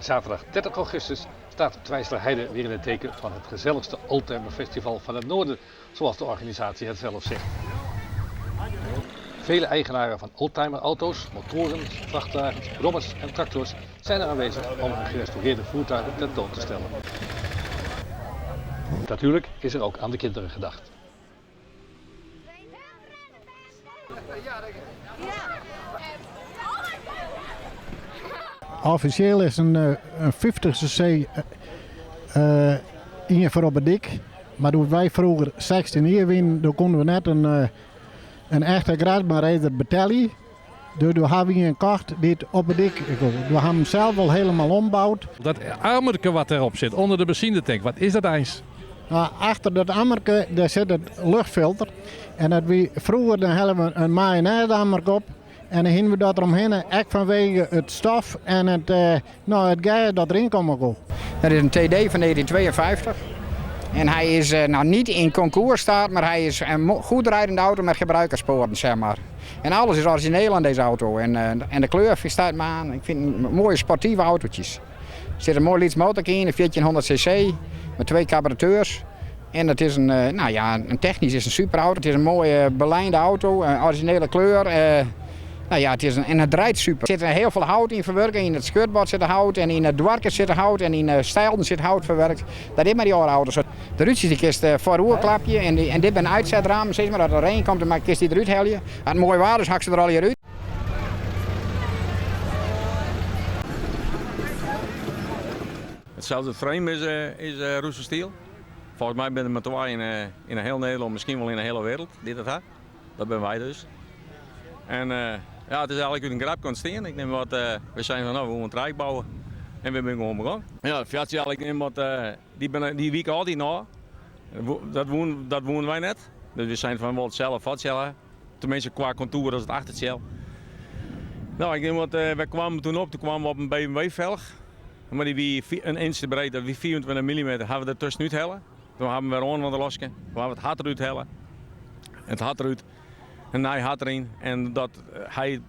Zaterdag 30 augustus staat Twijzelerheide weer in het teken van het gezelligste Oldtimer Festival van het Noorden, zoals de organisatie het zelf zegt. Vele eigenaren van oldtimer-auto's, motoren, vrachtwagens, brommers en tractors zijn er aanwezig om hun gerestaureerde voertuigen tentoon te stellen. Natuurlijk is er ook aan de kinderen gedacht. Offisjeel is in 50 cc ien foar op 'e dyk. Mar doe't wy froeger 16 jier wienen, doe koenen we net in echte gersbaanrider betelje. Dus doe ha we ien kocht dy't op 'e dyk koe. We ha him sels wol helemaal omboud. Dat ammerke wat derop sit, ûnder de benzinetank, wat is dat eins? Nou, achter dat ammerke dêr sit it luchtfilter. En dat wie froeger, dan hellen we in mayonaise-ammerke op. En dan hienen we dat deromhinne, ek fanwege it stof en it, no, it gas dat deryn komme koe. Dat is in TD van 1952. En hij is nou niet in concours staat, maar hij is een goed rijdende auto met gebruikersporen, zeg maar. En alles is origineel aan deze auto. En de kleur staat me aan. Ik vind het mooie sportieve autootjes. Er zit een mooi lyts motor in, een 1400 cc, met twee carburateurs. En het is een, nou ja, een technisch is een super auto. Het is een mooie belijnde auto, een originele kleur. Nou ja, het is een, en het rijdt super. Er zit heel veel hout in verwerkt. In het skirtbord zit hout en in het dwarken zit hout en in de stijlen zit hout verwerkt. Dat is maar die oude auto's. De ruitjes die kist vooroerklapje en dit ben uitzetramen, zeg maar, dat er regen komt, dan kist die eruit halen. Als het mooi waar is, hak ze er al hier uit. Hetzelfde frame is roeststeel. Volgens mij ben er maar twee in heel Nederland, misschien wel in de hele wereld, die dat had. Dat ben wij dus. En ja, het is eigenlijk uit een grap ontstaan. Ik neem wat, we zijn van, nou, we moeten een trein bouwen. En we zijn gewoon begonnen. Ja, de Fiat, ik neem wat, die, ben, die week altijd na. Dat woon wij net. Dus we zijn van wel hetzelfde vatcellen. Tenminste qua contour als het achtercel. Nou, ik neem wat, wij kwamen toen op, toen kwamen we op een BMW velg. Maar die wie een inch te breed, dat wie 24 millimeter, hebben we er tussenuit hellen. Toen hebben we weer aan van de losken. Toen hebben we het hart eruit hellen. Het hart eruit. En hij had erin. En dat hij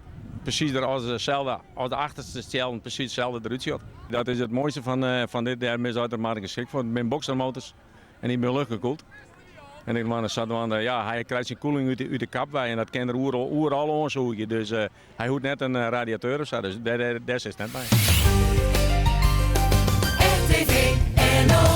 precies er als dezelfde, als de achterste cel precies hetzelfde eruit ziet. Dat is het mooiste van dit. Daar is uitermate geschikt voor. Het zijn boxermotors en die zijn luchtgekoeld. En ik man, zat aan de, ja, hij krijgt zijn koeling uit de kap bij en dat kan er oeral aanzoeken. Dus hij hoeft net een radiateur of zo, dus daar zit het net bij. RTV NOS.